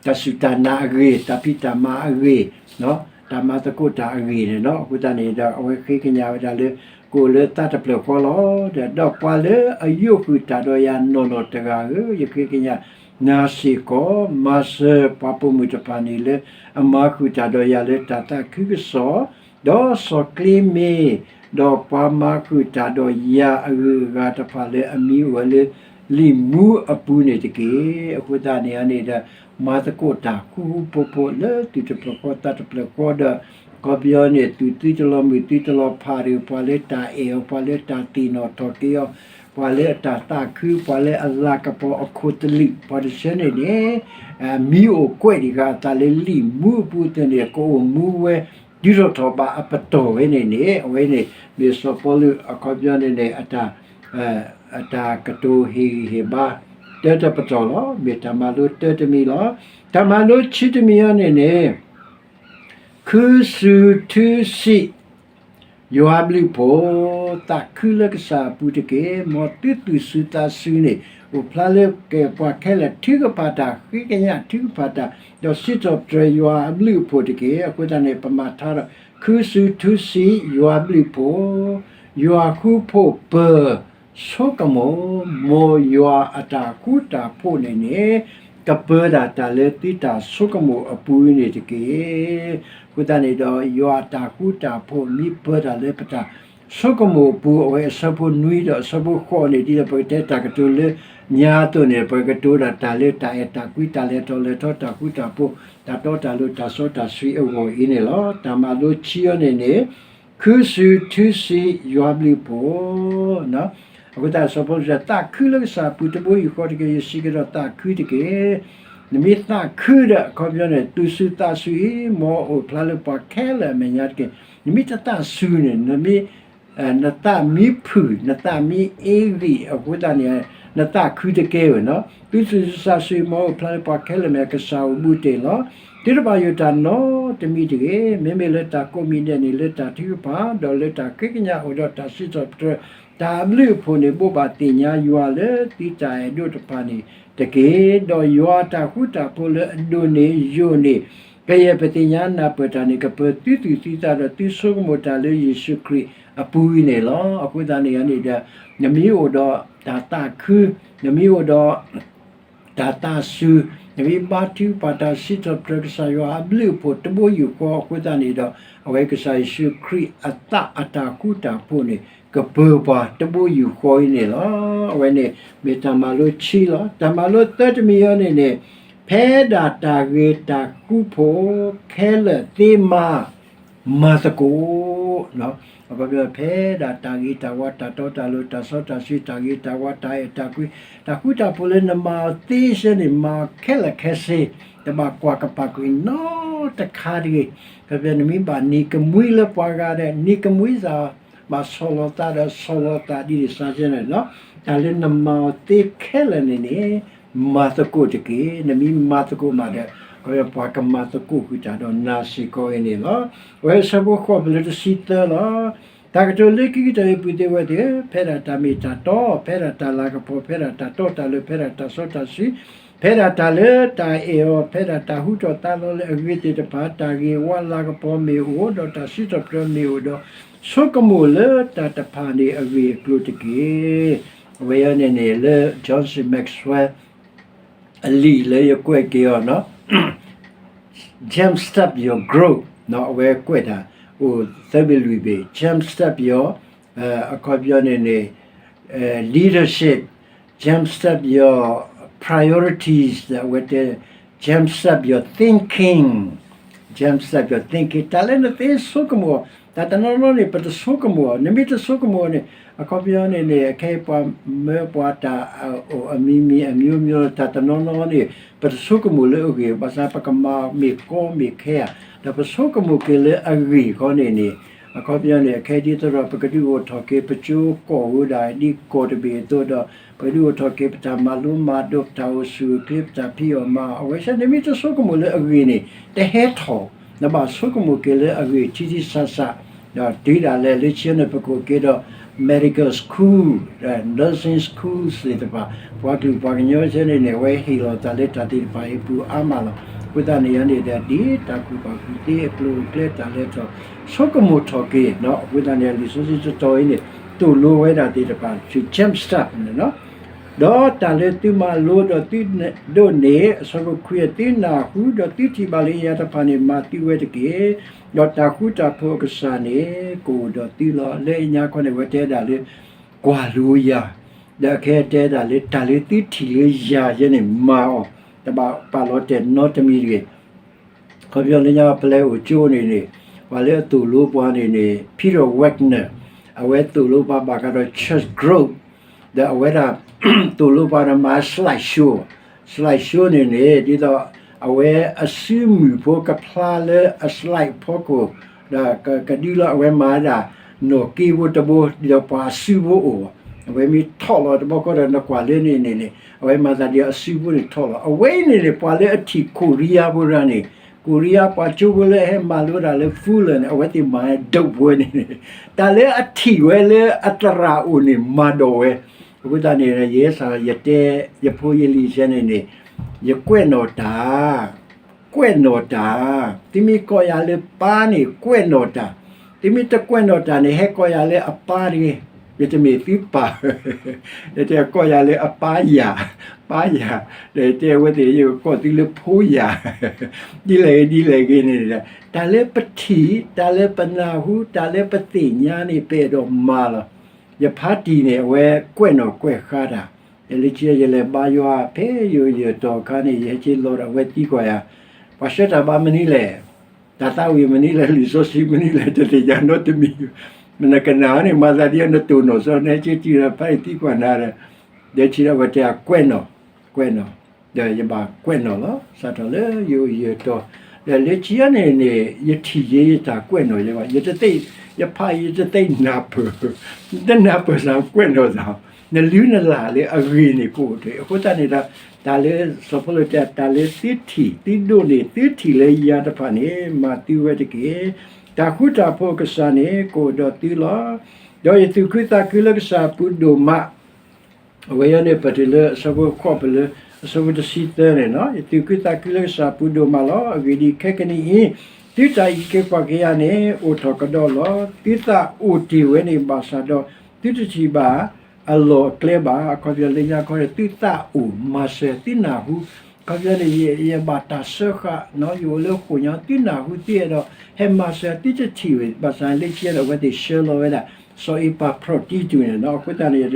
တၢ်စူၢ်တၢ်နာ်အဂ့ၢ်, တၢ်ဖံးတၢ်မၤအဂ့ၢ်, တၢ်မၤသကိးတၢ်အဂ့ၢ်န့ၣ်လီၤ. အဃိသတးန့ၣ်ဒီး အဝဲဃ့ကညးဝဲဒၣ်လၢ ကအိၣ်လၢသးတဖျၢၣ်ဃီလီၤ. ဒီးပှၤလၢအယိးဃုာ်တၢ်ဒီးယၤနီၢ်နီၢ်တဂၤဧၢ, ယဃ့ကညးနၤစ့ၢ်ကီး, မၤစၢၤပှၤပိာ်မုၣ်တဖၣ်န့ၣ်လၢ အမၤဃုာ်တၢ်ဒီးယၤလၢတၢ်သးခုကစီၣ်, ဒီးစီၤကျ့မ့ၤ, ဒီးပှၤမၤဃုာ်တၢ်ဒီးယၤအဂုၤအဂၤတဖၣ်လၢအမံၤအိၣ်ဝဲလၢ လံာ်မူအပူၤန့ၣ်တက့ၢ်. အဃိသတးန့ၣ်န့ၣ်ဒီး မၤသကိးတၢ်ဃူဃူဖိးဖိးလၢသူၣ်တဖျၢၣ်ဃီသးတဖျၢၣ်ဃီဒီး အခီပညီန့ၣ် သူၣ်သုတလီၤမုၢ်သုတလီၤဖးဒီး ပှၤလၢတၢ်အဲၣ်အီၤ ပှၤလၢတၢ်သ့ၣ်နီၣ်ထီၣ်က့ၤအီၤ, ပှၤလၢအတၢ်သးခု ပှၤလၢအလၤကပီၤအခိၣ်သလုး ပှၤတဆၢန့ၣ်န့ၣ် မံၤအိၣ်ကွဲးဒံးဃာ်အသးလၢလံာ်မူအပူၤအသိးန့ၣ် ကအိၣ်မူဝဲဒ်ထီၣ်ထီၣ်ဘးအပတီၢ်ဝဲန့ၣ်န့ၣ် အဝဲန့ၣ် မ့ၢ်စီၤပီလူးအခီပညီန့ၣ်န့ၣ် အတၢ်ကတိၤဟ့ၣ်ဂံၢ်ဟ့ၣ်ဘါ တၢတပတီၢ်လီၤ. မ့ၢ်တၢ်မၤလိတၢတမံၤလီၤ. တၢ်မၤလိဆံတမံၤအံၤန့ၣ်န့ၣ် ခုစူၤထူစံး ယွၤဘျုးဖှိၣ်, သးခုလၢကစၢ်အပူၤတက့ၢ်. မ်သုသူၣ်စူၤသးစူၤန့ၣ် အိၣ်ဖျါလၢကပှၤခဲလၢာ်ထုကဖၣ်တၢ် ဃ့ကညးထုကဖၣ်တၢ် ဒီးစံးထီၣ်ပတြၢၤယွၤအဘျုးအဖှိၣ်တက့ၢ်. အဃိသတးန့ၣ် ပမၤထါဒီး ခုစူၤထူစံး ယွၤဘျုးဖှိၣ်, ယွၤဃူဖိးပၢၤ ဆိကမိၣ်, မ်ယွၤအတၢ်ဃူတၢ်ဖိးန့ၣ်န့ၣ် ကပၢၤဒၣ်တၢ်လၢသုတၢ်ဆိကမိၣ်အပူၤန့ၣ်တက့ၢ်. အဃိသတးန့ၣ်ဒီး ယွၤအတၢ်ဃူတၢ်ဖိးမ့ၢ်ပၢၤတၢ်လၢပတၢ်ဆိကမိၣ်အပူၤ အဝဲအဆၢဖိနွံဒီးအဆၢဖိဃိးန့ၣ် ဒ်သိးပကတဲတၢ်ကတိၤလၢညါအသိးန့ၣ် ပကကတိၤဒၣ်တၢ်လၢတၢ်အဲၣ်တၢ်ကွံ တၢ်လဲၤထီၣ်လဲၤထီ တၢ်ဃူတၢ်ဖိး တၢ်တီတၢ်လိၤ တၢ်စီတၢ်ဆှံအဂီၢ်အံၤန့ၣ်လီၤ. တၢ်မၤလိဆံအံၤန့ၣ်န့ၣ် ခုစူၤထူစံး ယွၤဘျုးဖှိၣ်, အဃိသတးစီၤပီလူးတဲ သးခုလၢကစၢ်အပူၤတဘိယူၢ်ဃီတက့ၢ်, ယစံးကဒီးသးခုတက့ၢ်. နမ့ၢ်သးခုဒီး အခီပညီန့ၣ် သူၣ်စူၤသးစူၤအံၤ မ်အအိၣ်ဖျါလၢပှၤခဲလၢာ်အမဲာ်ညါတက့ၢ်. နမ့ၢ်တသးစူၤန့ၣ် နမ့ၢ် နသးမံဖုၣ် နသးမံအ့ဂံၢ် အဃိသတးန့ၣ် နသးခုတက့ၢ်ဝဲနီၤ. သူၣ်စူၤသးစူၤ မ်အအိၣ်ဖျါလၢပှၤခဲလၢာ်အမဲာ်ညါ ကစၢ်အိၣ်ဘူးတ့ၢ်လီၤ. သုတဘၣ်ယိၣ်တၢ်နီတမံၤတဂ့ၤ. မ့မ့ၢ်လၢတၢ်ကိးမံၤဒဲးန့ၣ် လၢတၢ်ထုကဖၣ် ဒီးလၢတၢ်ဃ့ကညးအိၣ်ဒီးတၢ်စံးထီၣ်ပတြၢၤ တၢ်အဘျုးအဖှိၣ်န့ၣ် ဘိးဘၣ်သ့ၣ်ညါယွၤလၢသုတၢ်အဲၣ်ဒိးတဖၣ်န့ၣ်တက့ၢ်. ဒီးယွၤအတၢ်ဃူတၢ်ဖိးလၢအဒိၣ်န့ၢ်ယိာ်န့ၢ် ကယဲၢ်ပသ့ၣ်ညါနၢ်ပၢၢ်တၢ်န့ၣ် ကပၢၤသုသူၣ်သုသးဒီးသုဆိကမိၣ်တၢ်လၢယ့ၣ်ၡူးခရံာ်အပူၤအံၤန့ၣ်လီၤ. အဃိသတးန့ၣ်န့ၣ်ဒီး နမ့ၢ်အိၣ်ဒီးတၢ်သးခု, နမ့ၢ်အိၣ်ဒီး တၢ်သးစူၤ, နမ့ၢ်ဘါထုကဖၣ်တၢ်စံးထီၣ်ပတြၢၤကစၢ်ယွၤအဘျုးအဖှိၣ်တဘိယူၢ်ဃီအဃိသတးန့ၣ်ဒီး အဝဲကစၢ်ယ့ၣ်ၡူးခရံာ်အသးအတၢ်ဃူတၢ်ဖိးန့ၣ် ကပၢၤပှၤတဘိယူၢ်ဃီအံၤန့ၣ်လီၤ. အဝဲန့ၣ်မ့ၢ်တၢ်မၤလိဆံလီၤ. တၢ်မၤလိသၢတမံၤအံၤန့ၣ်န့ၣ် ဖဲဒၣ်တၢ်ဂ့ၤတၢ်ဃူဖိးခဲလၢာ်သ့မၤ မၤသကိး အခီပညီ ဖဲဒၣ်တၢ်ဂ့ၤတၢ်ဝါ တၢ်တီတၢ်လိၤ တၢ်စီတၢ်ဆှံ တၢ်ဂ့ၤတၢ်ဝါ တၢ်အဲၣ်တၢ်ကွံ တၢ်ဃူတၢ်ဖိးလၢနမၤအီၤသ့ဆၢန့ၣ် မၤအီၤခဲလၢာ်ခဲဆ့, တဘၣ်ကွၢ်ကပာ်ကွံာ်နီတခါတဂ့ၤ. အခီပညီ နမ့ၢ်ဘၣ်နံၤကမှံလၢပှၤဂၤဒီး နံၤကမှံသး ဘၣ်ဆီၣ်လီၤသးဒီးဆီၣ်လီၤသးဒ်န့ၣ်စ့ၢ်ကီးန့ၣ်လီၤ. တၢ်လၢနမၤအီၤသ့ခဲလၢာ်န့ၣ်န့ၣ် မၤသကိးတက့ၢ်. နမ့ၢ်မၤသကိးမးဒီး အခီပညီ ပှၤကမၤသကိးဃုာ်တၢ်ဒီးနၤစ့ၢ်ကီးအံၤန့ၣ်လီၤ. အဝဲအဆၢဖိဃိး ပလၢတဆံသၢလီၤ. တၢ်ကတိၤလၢခံကတၢၢ်အံၤ ပုၢ်သ့ၣ်ဝဲၢ်သ့ၣ်ဧၢ, ဖဲဒၣ်တၢ်မ့ၢ်တၢ်တီ, ဖဲဒၣ်တၢ်လၤကပီၤ, ဖဲဒၣ်တၢ်တီတၢ်လိၤ, ဖဲဒၣ်တၢ်စီတၢ်ဆှံ, ဖဲဒၣ်တၢ်လၢတၢ်အဲၣ်အီၤ, ဖဲဒၣ်တၢ်ဟူထီၣ်သါလီၤလၢအဂ့ၤသ့ၣ်တဖၣ်, တၢ်ဂ့ၤဝါလၤကပီၤမ့ၢ်အိၣ်, ဒီးတၢ်စံးထီၣ်ပတြၢၤမ့ၢ်အိၣ်, ဒီးဆိကမိၣ်လၢတၢ်တဖၣ်န့ၣ်အဂ့ၢ်အကျိၤတက့ၢ်. အဝဲအံၤန့ၣ်န့ၣ် လၢ John C Maxwell အလံာ်လၢယကွဲးက့ၤအီၤနီၤ Jumpstart Your Growth နီၤ အဝဲကွဲးတၢ်အိၣ်သၢဘ့ၣ်လွံၢ်ဘ့ၣ် Jumpstart Your အခီပညီန့ၣ်န့ၣ် leadership, jumpstart your priorities အဝဲတဲ jumpstart your thinking, jumpstart your thinking တၢ်လၢနသ့ဆိကမိၣ် တၢ်တနီၤနီၤန့ၣ် ပတဆိကမိၣ်အီၤ, နမ့ၢ်တဆိကမိၣ်အီၤန့ၣ် အခီပညီန့ၣ်န့ၣ် အခဲအံၤပှၤမၢပှၤတၢ်အအိၣ်အမံၤမံၤအမျိုးမျိုး တၢ်တနီၤနီၤန့ၣ် ပတဆိကမိၣ်လၢအဂ့ၢ် ဘၣ်ဆၣ်ပကမၤမ့ၢ်ကီမ့ၢ်ခဲဧါ, ဒီးပဆိကမိၣ်က့ၤလၢအဂ့ၢ်ခီန့ၣ်န့ၣ် အခီပညီန့ၣ် အခဲအံၤဒ်သိးဒီး ပကဒုးအိၣ်ထီၣ်က့ၤ ပကၠိကီၢ်ဝဲဒၣ် ဒ်ကီၢ်တဘ့ၣ်အသိးဒီး ပကဒုးအိၣ်ထီၣ်က့ၤ ပတၢ်မၤလိမၤဒိး ပတၢ်အိၣ်ဆူၣ်အိၣ်ချ့ ပတၢ်ဖံးအီၣ်မၤအီၣ် အဝဲဆၢ နမ့ၢ်တဆိကမိၣ်လၢအဂ့ၢ်န့ၣ် တဟဲထီၣ်, နဘၣ်ဆိကမိၣ်က့ၤလၢအဂ့ၢ်ထံထံဆးဆး, ဒီးတုၤဒၣ်လဲာ်လၢခံန့ၣ် ပကအိၣ်က့ၤဒီး medical school, nursing school သ့ၣ်တဖၣ်, ပှၤကလုာ်ပှၤကညီဆၢန့ၣ်န့ၣ် အဝဲဟ့ၣ်လီၤသးလၢတၢ်သ့ၣ်တဖၣ်အံၤအပူၤအါမးလီၤ. အဃိသတးန့ၣ်န့ၣ်ဒီး ဒ်တၢ်ကူၣ်ဘၣ်ကူၣ်သ့အကျိၤအကျဲတၢ်လဲၤထီၣ် ဆိကမိၣ်ထီၣ်က့ၤ, အဃိသတးန့ၣ် လံာ်စီဆှံတတီၤအံၤန့ၣ် သိၣ်လိဝဲဒၣ်သ့ၣ်တဖၣ် to jumpstart န့ၣ်လီၤ. ဒီးတၢ်လၢသုမၤလိဒီးသုဒိးန့ၢ် အဆၢဖိခွံ သုနၢ်ဟူဒီးသုထံၣ်ဘၣ်လၢယၤတဖၣ်န့ၣ် မၤသုဝဲတက့ၢ်. ဒီးတၢ်ဃူတၢ်ဖိးအကစၢ်န့ၣ် ကအိၣ်ဒီးသုလီၤ. လၢအညါခီန့ၣ် အဝဲတဲဒၣ်လၢ ကွၢ်လိယၤ, ဒီးအခဲအံၤတဲဒၣ်လၢ တၢ်လၢသုထံၣ်လၢယၤယဲန့ၣ် မၤအီၤ, တဘၣ်ပာ်လီၤတဲာ်နီတမံၤတဂ့ၤ. ခီပညီလၢညါပလဲၤအိၣ်ကၠိန့ၣ်န့ၣ် ပှၤလၢအသိၣ်လိပှၤန့ၣ်န့ၣ် Peter Wagner, အဝဲသိၣ်လိပှၤဘၣ်ဃးဒီး church growth, ဒီးအဝဲဒၣ် သိၣ်လိပှၤဒီးမၤ slide show, slide show န့ၣ်န့ၣ် ဒ်သိး အဝဲအစုမုၢ်ဖိကဖျါလၢအ slide ဖီခိၣ်, ဒီးကဒုလီၤ အဝဲမၤဒၣ် နီၣ်က့ဖိတဘိ ဒ်သိးပှၤအစုဖိအိၣ်, အဝဲမ့ၢ်ထီၣ်လီၤတဘျီဃီဒီး နကွၢ်လၢန့ၣ်န့ၣ်န့ၣ် အဝဲမၤသးဒ်အစုဖိန့ၣ်ထီၣ်လီၤ. အဝဲအံၤန့ၣ်န့ၣ် ပှၤလၢအထံၣ် Korea ဖိတဂၤန့ၣ်, Korea ပှၤကၠိဖိလၢအဟဲမၤလိတၢ်လၢ Fuller န့ၣ် အဝဲသ့ၣ်မၤဒိးဝဲန့ၣ်န့ၣ်, တၢ်လၢအထံၣ်ဝဲလၢအသရၣ်အိၣ်န့ၣ် မၤဒိးဝဲ. အဃိသတးန့ၣ် ယဲစ့ၢ် ယတဲ ယဖိယလံၤဆဲန့ၣ်န့ၣ် ယကွဲးနီၣ်တၢ် ကွဲးနီၣ်တၢ်, သုမ့ၢ်ကိးယၤလၢပၢ်န့ၣ် ကွဲးနီၣ်တၢ်, သုမ့ၢ်တကွဲးနီၣ်တၢ်န့ၣ် ဟဲကိးယၤလၢအပၢ်တဂ့ၤ, ယတမ့ၢ်သုပၢ်, ယတဲကိးယၤလၢအပၢ်ယၤ, ပၢ်ယၤ, ဒီးယတဲအဝဲသ့ၣ် ယကကိးသုလၢဖိယၤ, ဒ်လဲၣ်ဂ့ၤဒ်လဲၣ်ဂ့ၤန့ၣ်ဒီး တၢ်လၢပထံၣ် တၢ်လၢပနၢ်ဟူ တၢ်လၢပသ့ၣ်ညါန့ၣ် ပအဲၣ်ဒိးမၤလီၤ. ယဖါတံၢ်န့ၣ် အဝဲကွဲးနီၣ်ကွဲးဃါတၢ်, ယလၢခံယလဲၤဘါယွၤ ဖဲယအိၣ်ယဲၢ်တီၤအခါန့ၣ် ယဟဲက့ၤလီၤဒီးအဝဲသံကွၢ်ယၤ, ပှၤဆှၢတၢ်ဘါမနုၤလဲၣ်, တၢ်သးဝံၣ်မနုၤလဲၣ် လံာ်စီဆှံမနုၤလဲၣ် တသ့ၣ်ညါနီတမံၤ, မနကနၣ်န့ၣ် မၤသးဒ်အနတိၢ်နီၣ်စီ နဟဲက့ၤတုၤဒီးဖါအံၤသံကွၢ်နၤဒီး, ဒီးဆံးဒီးဝဲတဲ ကွဲးနီၣ်, ကွဲးနီၣ်, ဒီးယဘၣ်ကွဲးနီၣ်လီၤ. စးထီၣ်လၢယအိၣ်ယဲၢ်တီၤ, ဒီးလၢခံန့ၣ်န့ၣ် ယထံၣ်ယဲယတၢ်ကွဲးနီၣ်ယဲဘၣ်, ယတသ့ၣ်, ယဖးယတသ့ၣ်နၢ်ပၢၢ်, တနၢ်ပၢၢ်စ့ၢ်ကွဲးနီၣ်စ့ၢ်, နလုၢ်နလၢ်လၢအဂ့ၤန့ၣ်ကအိၣ်တ့ၢ်. အဃိသတးန့ၣ်ဒီး တၢ်လၢစီၤပီလူးတဲ တၢ်လၢသုထံၣ်သုဒိးန့ၢ်သုထံၣ်လၢယၤတဖၣ်န့ၣ် မၤသုဝဲတက့ၢ်. တၢ်ဃူတၢ်ဖိးအကစၢ်န့ၣ် ကအိၣ်ဒီးသုလီၤ. ဒီးယသူၣ်ခုသးခုလၢကစၢ်အပူၤဒိၣ်မး အဝဲအံၤန့ၣ် ပတုၤလၢအဆၢဖိဃိး ပလၢအဆၢဖိတဆံသၢန့ၣ်လီၤ. ယသူၣ်ခုသးခုလၢကစၢ်အပူၤဒိၣ်မးလီၤ. အဂ့ၢ်ဒ်အံၤ, ခဲကနံၣ်အံၤ သုတၢ်အံးက့ၤကွၢ်က့ၤယၤန့ၣ် အိၣ်ထီၣ်ကဒီးလီၤ. သုသးအိၣ်တ့ၢ်ဝဲန့ၣ်ဘၣ်ဆၣ်ဒီး သုတထံၣ်ဘၣ်အလီၢ်အကျဲဘၣ်. အခီပညီလၢညါခီန့ၣ် သုသးအိၣ်မၤစၢၤသုနၢ်ဟူ, အခီပညီန့ၣ် ယဘၣ်တၢ်စၢဃာ်, ယအိၣ်လၢဃိာ်ညါ သုနၢ်ဟူသုအဲၣ်ဒိးဟဲမၤစၢၤ သုတထံၣ်ဝဲ ဘၣ်ဆၣ်လၢခံန့ၣ် အဝဲသ့ၣ်ဆှၢလီၤဝဲဒၣ် စီၤအ့ပၤဖြီၣ်တံတူးန့ၣ်လီၤ. အဃိသတးန့ၣ်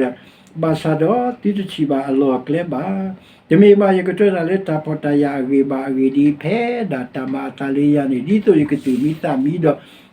ဘၣ်ဆၣ်ဒီးသုတထံၣ်ဘၣ်အလီၢ်အကျဲဘၣ်. တမ့ၢ်ဘၣ်ယကတြၢၤတၢ်လၢတၢ်ဖှီၣ်တၢ်ယာ်အဂ့ၢ်ဘၣ်. အဂ့ၢ်ဒ်အံၤ, ဖဲဒၣ်တၢ်မၤအသးလၢယၤန့ၣ် ဒ်သိးယကသူၣ်မံသးမံဒီး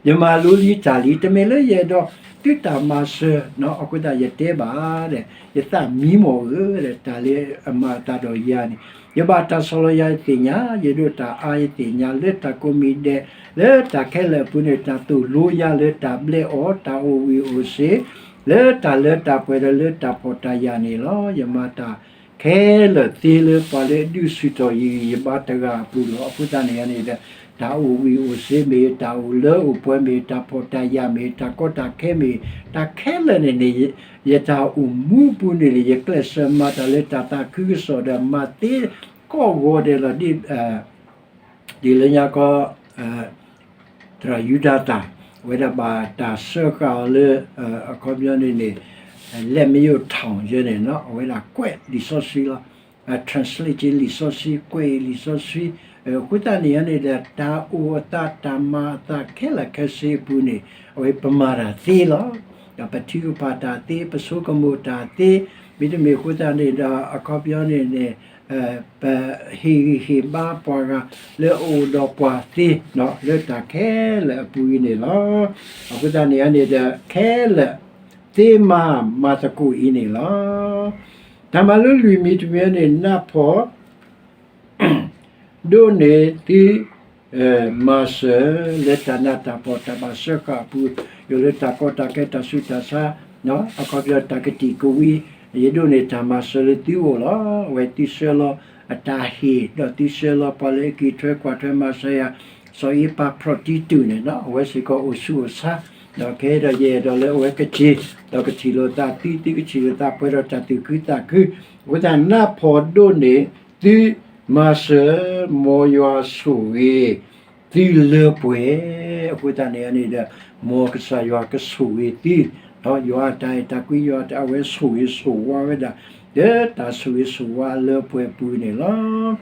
ယမၤလိလံတၢ်လံ. တမ့ၢ်လၢယအဲၣ်ဒိးသုတၢ်မၤစၢၤ, အဃိသတးယတဲဘၣ်ဒီး ယသးမံမီၢ်ဧၢဒီး တၢ်လၢအမၤအသးဒီးယၤန့ၣ် ယဘၣ်တၢ်ဆီၣ်လီၤယၤယသ့ၣ်ညါ, ယဒိးတၢ်အါယသ့ၣ်ညါ လၢတၢ်ကိးမံၤဒဲး, လၢတၢ်ခဲလၢာ်အပူၤန့ၣ် တၢ်သိၣ်လိယၤလၢတၢ်ဘျဲးအီၤ, တၢ်အိၣ်ဝံၣ်အိၣ်စ့ၤ, လၢတၢ်လၢတၢ်ပှဲၤဒီးလၢတၢ်ဖှီၣ်တၢ်ယာ်န့ၣ်လီၤ. ယမၤတၢ်ခဲလၢာ်သ့လၢပှၤလၢအဒုးဆူၣ်ထီၣ်ယံၤ ယဘါတဂၤအပူၤလီၤ. အဃိသတးန့ၣ်န့ၣ်ဒီး တၢ်အိၣ်ဝံၣ်အိၣ်စ့ၤမ့ၢ်, တၢ်အိၣ်လၢအိၣ်ပှဲၤမ့ၢ်, တၢ်ဖှီၣ်တၢ်ယာ်မ့ၢ်, တၢ်ကီတၢ်ခဲမ့ၢ်, တၢ်ခဲလၢာ်န့ၣ်န့ၣ် ယတၢ်အိၣ်မူအပူၤန့ၣ်န့ၣ် ယကျဲးစၢးမၤတၢ်လၢတၢ်သးခုကစီၣ်ဒီး မၤသ့ကိးဂီၤဒဲးလီၤ. ဒ် ဒ်လၢညါခီ သရၣ်ယူဒၤသၣ် အဝဲဒၣ်ဘၣ်တၢ်စၢဃာ်အီၤလၢ အခီပညီန့ၣ်န့ၣ် လဲၣ်မ့ၢ်ယိၣ်ထီၣ်ယဲန့ၣ် အဝဲဒၣ်ကွဲးလံာ်စီဆှံလီၤ. translate က့ၤလံာ်စီဆှံ, ကွဲးလံာ်စီဆှံ, အဃိသတးန့ၣ်န့ၣ်ဒီး တၢ်အိၣ်အသးတၢ်မၤအသးခဲလၢာ်ခဲဆ့အပူၤန့ၣ် အဝဲပမၤတၢ်သ့လီၤ. ဒီးပထုကဖၣ်တၢ်သ့, ပဆိကမိၣ်တၢ်သ့, မ့တမ့ၢ်အဃိသတးန့ၣ်ဒီး အခီပညီန့ၣ်န့ၣ် ပဟ့ၣ်ဂံၢ်ဟ့ၣ်ဘါပှၤဂၤလၢအအိၣ်ဒီးပှၤသ့ လၢတၢ်ခဲလၢာ်အပူၤအံၤန့ၣ်လီၤ. အဃိသတးန့ၣ်န့ၣ်ဒီး ခဲလၢာ်သ့မၤမၤသကိးအံၤန့ၣ်လီၤ. တၢ်မၤလိလွံၢ်မံၤတမံၤန့ၣ် နၢ်ဖီၣ် ဒိးန့ၢ်သု မၤစၢၤလၢတၢ်နးတၢ်ဖှီၣ်တၢ်ဘၣ်စၢဃာ်အပူၤ, ယိၤလၢတၢ်ကီတၢ်ခဲတၢ်ဆူးတၢ်ဆါ, အခီပညီတၢ်ကတံာ်ကဝံၤ, ယဒိးန့ၢ်တၢ်မၤစၢၤလၢသုအိၣ်လီၤ. အဝဲသုဆှၢလီၤအတၢ်ဟ့ၣ် ဒီးသုဆှၢလီၤပှၤလၢအက့ၤထွဲကွၢ်ထွဲမၤစၢၤယၤ, စီၤအ့ပၤဖြီၣ်တံတူးန့ၣ် အဝဲစ့ၢ်ကီးအိၣ်ဆူးအိၣ်ဆါ ဒီးကဟဲဒီးယအဲၣ်ဒိးလၢအဝဲကက့ၤ, ဒီးကထံၣ်လိာ်သးသု သုကထံၣ်လိာ်သးပှဲၤဒီးတၢ်သူၣ်ခုသးခု, အဃိသတးနၢ်ဖီၣ်ဒိးန့ၢ်သု မၤစၢၤမ်ယွၤဆိၣ်ဂ့ၤသုလၢပှဲၤ, အဃိသတးန့ၣ်န့ၣ်ဒီး မ်ကစၢ်ယွၤကဆိၣ်ဂ့ၤသု, ယွၤအတၢ်အဲၣ်တၢ်ကွံ ယွၤအဝဲဆိၣ်ဂ့ၤဆိၣ်ဝါဝဲဒၣ် လၢတၢ်ဆိၣ်ဂ့ၤဆိၣ်ဝါလၢပှဲၤပူၤန့ၣ်လီၤ.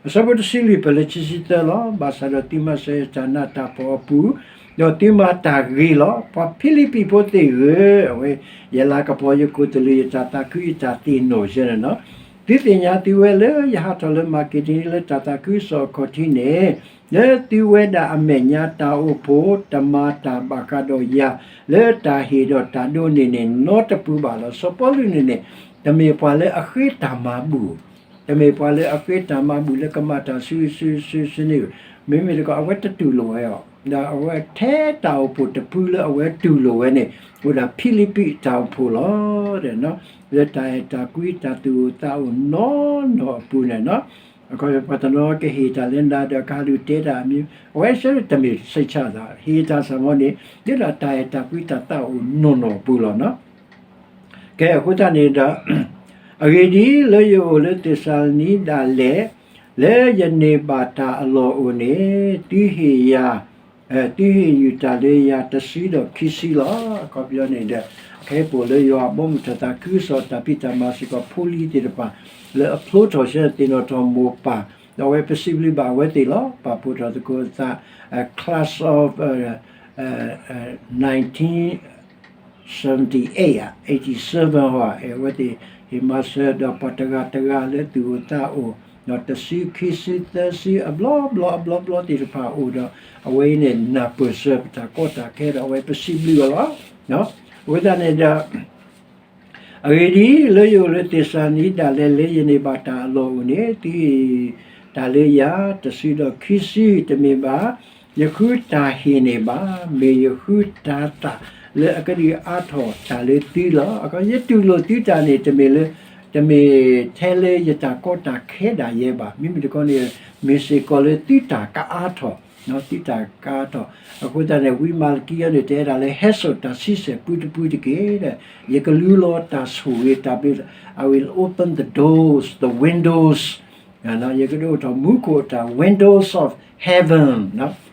အဆၢဖိတဆံလွံၢ် ဖဲလၢခံဆံသၢလီၤ. ဘၣ်ဆၣ်ဒီးသုမၤစၢၤယတၢ်နးတၢ်ဖှီၣ်အပူၤ, ဒီးသုမၤတၢ်ဂ့ၤလီၤ. ပှၤဖံလံးပံးဖိသ့ၣ်ဧၢ, အဝဲ ယလၤကပီၤယကိာ်သလုး ယတၢ်သးခုယတၢ်သ့ၣ်နီၣ်ယဲန့ၣ်လီၤ. သုသ့ၣ်ညါသုဝဲလၢယဟးထီၣ်လၢမၤက့ဒနံလၢတၢ်သးခုကစီၣ်အခီၣ်ထံးန့ၣ်, လၢသုဝဲဒၣ်အမဲာ်ညါတၢ်အိၣ်ဖှိၣ် တမၤတၢ်ဘၣ်ဃးဒီးယၤ လၢတၢ်ဟ့ၣ်ဒီးတၢ်ဒိးန့ၢ်န့ၣ် နီတပူၤဘၣ်လီၤ. စီၤပီလူးန့ၣ်န့ၣ် တမ့ၢ်ပှၤလၢအဃ့တၢ်မၤဘူၣ်, တမ့ၢ်ပှၤလၢအဃ့တၢ်မၤဘူၣ်လၢကမၤတၢ်စုစုစုစုန့ၣ်, မ့မ့ၢ်တခီ အဝဲတတူၢ်လိာ်ဝဲအီၤ, ဒီးအဝဲထဲတၢ်အိၣ်ဖှိၣ်တဖုလၢအဝဲတူၢ်လိာ်ဝဲန့ၣ် အိၣ်ဒၣ်ဖံလံးပံးတၢ်အိၣ်ဖှိၣ်လီၤ. လၢတၢ်အဲၣ်တၢ်ကွံတၢ်သူၣ်အိၣ်သးအိၣ်နီၢ်နီၢ်အပူၤန့ၣ်, အခီပညီပှၤတနီၤကဟ့ၣ်တၢ်လၢနၤဒီးကဟးလူၤတဲတၢ်အမံၤ, အဝဲဆၢတမ့ၢ်စိတ်ချတာ, ဟ့ၣ်တၢ်စ့ၢ်မ့ၢ်န့ၣ် ဒ်ဒီးတၢ်အဲၣ်တၢ်ကွံတၢ်သးအိၣ်နီၢ်နီၢ်အပူၤလီၤ. ကဲ အဃိသတးန့ၣ်ဒီး အဂ့ၢ်ဒ်အံၤ, လၢယအိၣ်လၢသ့းစၤလနံဒၣ်လဲာ်, လၢယန့ၢ်ဘၣ်တၢ်အလီၢ်အိၣ်န့ၣ်, သုဟ့ၣ်ယၤ, သုဟ့ၣ်ယုၢ်တၢ်လၢယၤတစုဒီးခံစုလီၤ. အခီပညီန့ၣ်ဒီး အခဲအံၤပအိၣ်လၢယွၤအဘီအမုၢ်တၢ်သးခုကစီၣ်တၢ်ဖံးတၢ်မၤစ့ၢ်ကီးဖိလံၤသ့ၣ်တဖၣ် လၢအဖျိထီၣ်ဆၢသ့ၣ်နီၣ်ထီၣ်မိၢ်ပၢ်, ဒီးအဝဲပစံးဘျုးဘၣ်အဝဲသ့ၣ်လီၤ. ပာ်ဖှိၣ်ထီၣ်သကိးသး class of nineteen seventy-eight ဧါ, eighty-seven ဟီ, အဝဲသ့ၣ်ဟ့ၣ်မၤစၢၤဒီးပှၤတဂၤတဂၤလၢသူၣ်အိၣ်သးအိၣ်, ဒီးတစုခံစုသၢစုအဘျီဘျီအဘျီဘျီသ့ၣ်တဖၣ်အိၣ်ဒီး အဝဲအံၤန့ၣ်နၢ်ပၢၢ်ဆၢပတၢ်ကီတၢ်ခဲဒီးအဝဲပစံးဘျုးအီၤလီၤ. အဃိသတးန့ၣ်ဒီး အဂ့ၢ်ဒ်အံၤ, လၢယအိၣ်လၢသ့းစၤလနံဒၣ်လဲာ် လၢယန့ၢ်ဘၣ်တၢ်အလီၢ်အိၣ်န့ၣ်, သုဟ့ၣ်တၢ်လၢယၤတစုဒီးခံစု, တမ့ၢ်ဘၣ်ယဃုတၢ်ဟ့ၣ်န့ၣ်ဘၣ်, မ့ၢ်ယဃုတၢ်သးလၢအကဒုးအါထီၣ်တၢ်လၢသုလီၤ. ယတူၢ်လိာ်သုတၢ်န့ၣ် တမ့ၢ်လၢ, တမ့ၢ်ထဲလၢယတၢ်ကီတၢ်ခဲဒၣ်ယဲဘၣ်. မ့မ့ၢ်တခီန့ၣ် မ့ၢ်စ့ၢ်ကီးလၢသုတၢ်ကအါထီၣ်, သုတၢ်ကအါထီၣ်. အဃိသတးန့ၣ် ဝံမၤလကံအံၤန့ၣ် တဲဒၣ်လၢ ဟဲစိာ်တၢ်ဆံဆဲၣ်ပူတပူတက့ၢ်ဒီး, ယကလူလီၤတၢ်ဆိၣ်ဂ့ၤတၢ်ဘျုး, I will open the doors, the windows, ယကဒုးအိၣ်ထီၣ်မူခိၣ်အတၢ် windows of heaven,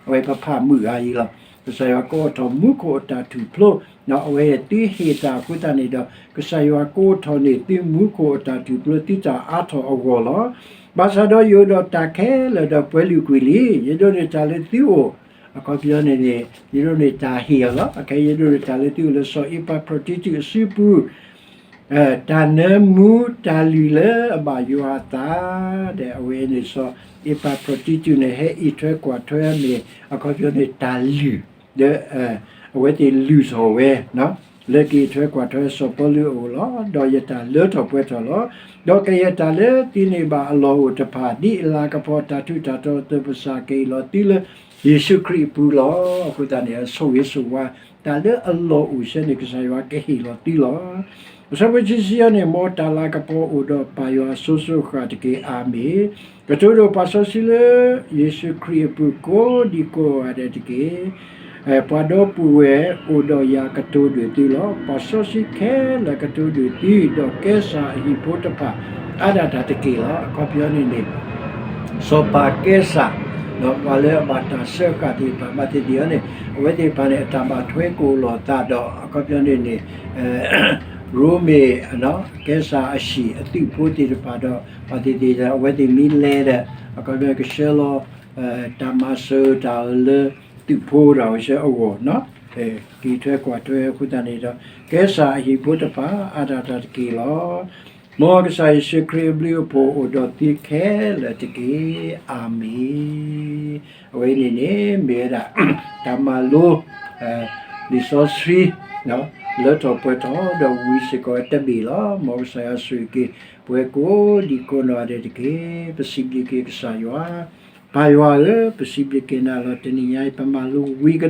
အဝဲပဖးမုာ်ဂၤအံၤလီၤ. ကစၢ်ယွၤကအိးထီၣ်မူခိၣ်အတၢ်ထူၣ်ဖျိ, အဝဲသုဟ့ၣ်တၢ်အဃိသတးန့ၣ်ဒီး ကစၢ်ယွၤကအိးထီၣ်န့ၢ်သုမူခိၣ်အတၢ်ထူၣ်ဖျိ သုတၢ်အါထီၣ်အဂီၢ်လီၤ. ဘၣ်ဆၣ်ဒီးယအိၣ်ဒီးတၢ်ခဲလၢာ်ဒီးပှဲၤလုာ်ကွံာ်လံ, ယဒိးန့ၢ်တၢ်လၢသုအိၣ်, အခီပညီန့ၣ်န့ၣ် ယဒိးန့ၢ်တၢ်ဟ့ၣ်အီၤလီၤ. အခဲအံၤယဒိးန့ၢ်တၢ်လၢသုအိၣ်လၢစီၤအ့ပၤဖြီၣ်တံတူးအစုပူၤ တၢ်နၢမူတၢ်လုၢ်လၢအဘၣ်ယွၤအသး, ဒီးအဝဲန့ၣ် စီၤအ့ပၤဖြီၣ်တံတူးန့ၣ် ဟဲအံးထွဲကွၢ်ထွဲမ့ၢ် အခီပညီန့ၣ် တၢ်လုၢ်, ဒီးအဝဲသ့ၣ်လုၢ်ထီၣ်ဝဲ လၢကအံးထွဲကွၢ်ထွဲစီၤပီလူးအအိၣ်လီၤ. ဒီးယတၢ်လၢထီၣ်ပှဲၤထီၣ်လီၤ. ဒီးကယဲၢ်တၢ်လၢသုန့ၢ်ဘၣ်အလီၢ်အိၣ်တဖၣ် ဒ်အလၤကပီၤတၢ်ထူးတၢ်တီၤအသိး ပစၢ်ကဟ့ၣ်လီၤသုလၢယ့ၣ်ၡူးခရံာ်အပူၤလီၤ. အဃိသတးန့ၣ် ဆိၣ်ဂ့ၤဆိၣ်ဝါ တၢ်လၢအလီၢ်အိၣ်ဆၢန့ၣ် ကစၢ်ယွၤကဟ့ၣ်လီၤသုလီၤ. အဆၢဖိခံဆံယဲၢ်န့ၣ် မ်တၢ်လၤကပီၤအိၣ်ဒီးပၢ်ယွၤအစိၤစိၤဃၣ်ဃၣ်တက့ၢ်. အၤမ့ၣ်. ကတိၤဒိၣ်ပှၤစီဆှံလၢယ့ၣ်ၡူးခရံာ်အပူၤကိးဒံကိးဂၤဒဲးတက့ၢ်. ပှၤဒီပုၢ်ဝဲၢ်အိၣ်ဒီးယၤကတိၤဒိၣ်သုလီၤ. ပှၤစီဆှံခဲလၢာ်ကတိၤဒိၣ်သု, ဒီးကဲစၢ်အဟံၣ်ဖိတဖၣ်အါဒၣ်တၢ်တက့ၢ်လီၤ. အခီပညီန့ၣ်န့ၣ် စီၤပၤကဲစၢ် ဒီးပှၤလၢအဘၣ်တၢ်စၢဃာ်သ့ၣ်တဖၣ် ဘၣ်သ့ၣ်သ့ၣ်အံၤန့ၣ် အဝဲသ့ၣ်တဖၣ်န့ၣ် အတၢ်ဘၣ်ထွဲကအိၣ်လိာ်သးဒီး အခီပညီန့ၣ်န့ၣ် ရိမ့ၤ ကဲစၢ်အဟံၣ်အသုးဖိသ့ၣ်တဖၣ်ဒီး ဘၣ်သ့ၣ်သ့ၣ်ဒီး အဝဲသ့ၣ်မ့ၢ်လဲၤဒီး အခီပညီကဆှၢလီၤ တၢ်မၤစၢၤတၢ်လၢသုးဖိတၢ်အိၣ်ဆၢအဂီၢ် က့ၤထွဲကွၢ်ထွဲအဃိသတးန့ၣ်ဒီး ကဲစၢ်အဟံၣ်ဖိတဖၣ်အါဒၣ်တၢ်တက့ၢ်လီၤ. မ်ကစၢ်ယ့ၣ်ၡူးခရံာ်အဘျုးအဖှိၣ်အိၣ်ဒီးသုခဲလၢာ်တက့ၢ်. အၤမ့ၣ်. အဝဲန့ၣ်န့ၣ် မ့ၢ်ဝဲဒၣ် တၢ်မၤလိ လံာ်စီဆှံ လၢထီၣ်ပှဲၤထီၣ်ဒီးဝံၤစ့ၢ်ကီးတဘ့ၣ်လီၤ. မ်ကစၢ်ယွၤဆိၣ်ဂ့ၤက့ၤ ပဝဲကိးဒံကိးနီၢ်ဂၤဒဲးတက့ၢ်. ပစံးဘျုးက့ၤကစၢ်ယွၤ ပၢ်ယွၤဧၢ, ပစံးဘျုးက့ၤနၤလီၤ. တနံၤညါအံၤ ပမၤလိဝံၤက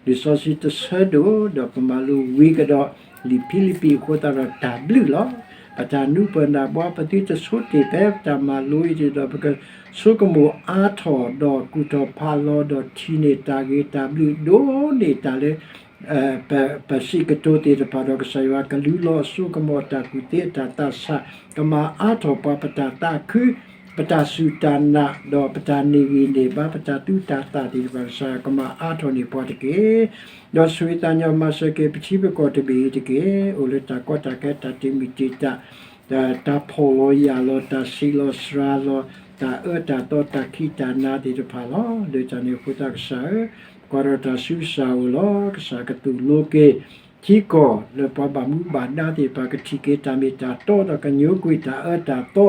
ဒီး လံာ်စီဆှံတဆၢဒိၣ် ဒီးပမၤလိဝံၤကဒီး လံာ်ဖံလံးပံးအဃိသတးဒီးတၢ်ဘျုးလီၤ. ပတၢ်နူပၢၢ်နၢ်ဘှါ ပသုတဆိတ့ၢ်ဖဲပတၢ်မၤလိအံၤဒီး ပကဆိကမိၣ်အါထီၣ်ဒီးကူၣ်ထီၣ်ဖးလီၤဒီးထံၣ်န့ၢ်တၢ်ဂ့ၤတၢ်ဘျုး ဒိးန့ၢ်တၢ်လၢ ပစံးကတိၤသ့ၣ်တဖၣ်ဒီး ကစၢ်ယွၤကလူလီၤအစိကမီၤ အတၢ်ကူၣ်သ့အတၢ်သးဆး ကမၤအါထီၣ်ပှၤ ပတၢ်သးခု ပတၢ်စူၢ်တၢ်နာ် ဒီးပတၢ်န့ၢ်ဂံၢ်န့ၢ်ဘါ ပတၢ်သူၣ်တၢ်သးသ့ၣ်တဖၣ် ကစၢ်ယွၤကမၤအါထီၣ်န့ၢ်ပှၤတက့ၢ်. ဒီးဆိၣ်ဂ့ၤသးညီမၤစၢၤက့ၤ ပထံပကီၢ်တဘ့ၣ်အံၤတက့ၢ်. အိၣ်လၢတၢ်ကီတၢ်ခဲ တၢ်တမံၤတံာ်တာ် တၢ်ဖှီၣ်လီၤယာ်လီၤ တၢ်ဆံးလီၤစှၤလီၤ တၢ်အၢတၢ်သီ တၢ်ခံးတၢ်နၤသ့ၣ်တဖၣ်လီၤ. လၢတၢ်န့ၣ်အဃိသတး ကစၢ်ဧၢ, ကွၢ်ထီၣ်တၢ်ဆူစၢ်အိၣ်လီၤ. ကစၢ်ကသိၣ်လိက့ၤ ထံကီၢ်လၢပှၤဘၣ်မူဘၣ်ဒါသ့ၣ်တဖၣ် ကထံၣ်က့ၤတၢ်မ့ၢ်တၢ်တီ ဒီးကညိကွံာ်တၢ်အၢတၢ်သီ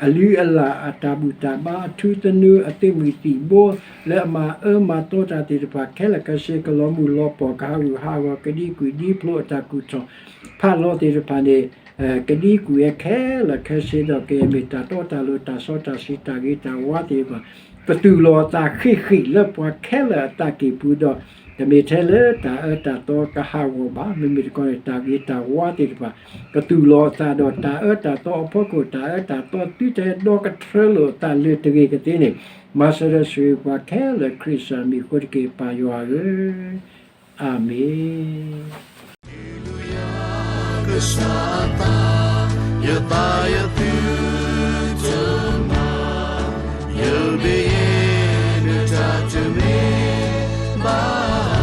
အလုၢ်အလၢ် အတၢ်ဘူၣ်တၢ်ဘါ အထူသနူ အသုးမုၢ်သံၣ်ဘိ လၢအမၤအၢမၤသီတၢ်သ့ၣ်တဖၣ်ခဲလၢာ်ခဲဆ့ ကလီၤမုၢ်လီၤပှီၢ် ကဟးဂူာ်ဟးဂီၤ ကဒံကွံာ်ဒံဖျိး အတၢ်ကူၣ်ထီၣ်ဖးလီၤသ့ၣ်တဖၣ်န့ၣ် ကဒံကွံာ်ဝဲခဲလၢာ်ခဲဆ့ဒီး ကယဲၢ်မ့ၢ်တၢ်တီတၢ်လိၤ တၢ်စီတၢ်ဆှံ တၢ်ဂ့ၤတၢ်ဝါသ့ၣ်တဖၣ် ကသူၣ်လီၤအသးဃံးဃံးလၢပှၤခဲလၢာ်အသးကံၢ်ပူၤဒီး တမ့ၢ်ထဲလၢတၢ်အၢတၢ်သီကဟးဂီၤဘၣ်. မ့မ့ၢ်တခီန့ၣ် တၢ်ဂ့ၤတၢ်ဝါသ့ၣ်တဖၣ် ကသူၣ်လီၤအသးဒီးတၢ်အၢတၢ်သီအဖီခိၣ် တၢ်အၢတၢ်သီသုတဟဲဒီကထြၢလိာ်အသးလၢတဂ့ၤကသ့န့ၣ် မၤစၢၤဒီးဆိၣ်ဂ့ၤပှၤခဲလၢာ် ခရံာ်ကစၢ်မံၤအဃိတက့ၢ် ပၢ်ယွၤဧၢ, အၤမ့ၣ်. ကစၢ်အသး, ယသးယသုတမၤ, ယဘၣ်ယဲၢ်နတၢ်တမ့ၢ်ဘၣ်.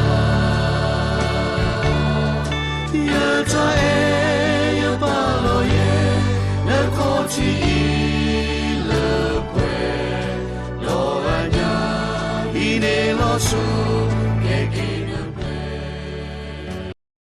ယတၢ်အဲၣ်ယပာ်လီၤယဲၢ် နခီၣ်ထံးအံၤလၢပှဲၤ, ဒီးအညၣ်အံၤန့ၣ်လီၤစိၤကဲက့ၤ